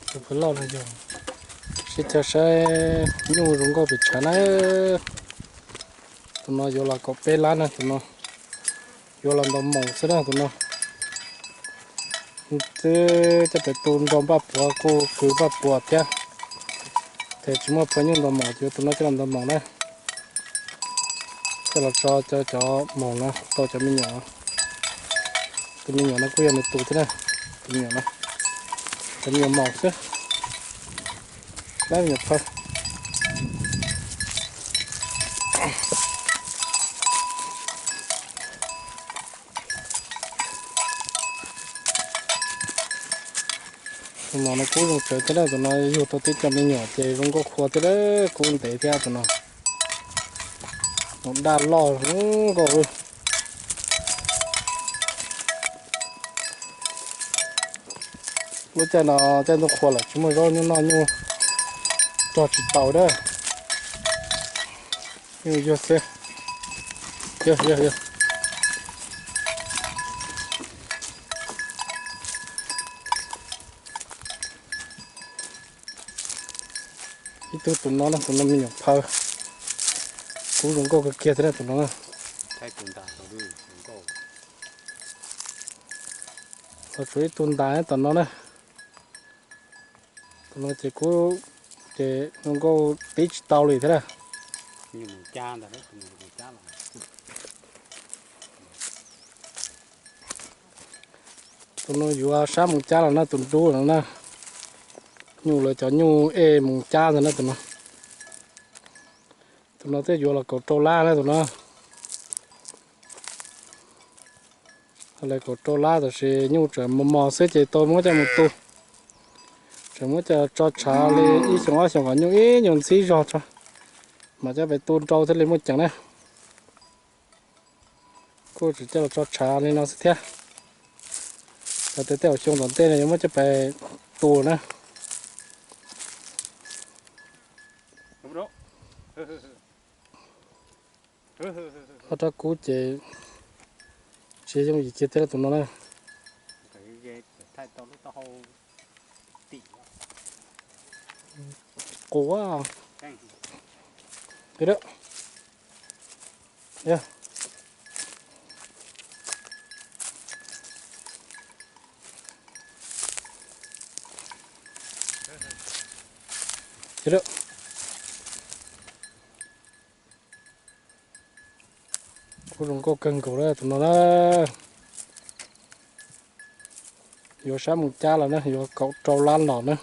Tus phaw loj no yog, sib caug saib nyuj zoo nkauj pes tsawg na. Tus no yuav los kaum peb lab na, tus no yuav los ntaus moos xwb na tus no. Twb coj pem tu nrau npaj puav kuj kwv npaj puav thiab. Ces tsis muaj phua nyuj ntaus moos, yuav tus no coj los ntaus moos na. Coj los tso cov, cov moos no tau cov me nyuam. Tus me nyuam no kuj yog nws tus thiab na. Tus me nyuam no, cov me nyuam moos xwb, lab me nyuam phaw. Tus no no kub zoo tsawv thiab, tus no yug tau tib co me nyuam ces zoo nkauj qhua thiab, kub ntev thiab tus no. Tus daj loj zoo nkauj. Lub caij no caij ntuj qhua lawm tsis muaj zaub nyuj noj, nyuj rog tsis tau dab. Nyuj yuag xwb. Yog, yog, yog. Ib tug tus no na, tus no me nyuam phaw. Kub zoo nkauj kawg kiag thiab na tus no na. Tsuas ib tug ntas tom no na. Tus no ces kub ces zoo nkauj tib tsis tau li thiab na. Tus no yuav sab mus cab los na, tus dub no na. Nyuj lawv cov nyuj ej mus cab ntag na tus no. Tus no twb yuav los kaum rau lab na tus no. Lawv kaum rau lab tab sis nyuj tseem mos mos xwb ces tau muab coj mus tu. Tseem muab coj tso tshav li ib xyoos ob xyoos kom nyuj ib nyuag ntxhib zog tso, mam coj pem tu nrau thiaj li muaj ceem na. Kuj tseem coj los tso tshav li no xwb thiab. Yog tias tej zaum xyoo tom ntej no yuav muab coj pem tu na. Ob rab kub ces tsis yooj yim kiag thiab tus no na. Qus. Kub zoo nkauj kawg nkaus na tus no na. Yuav sab mus cab los na, yuav kaum rau lab los na.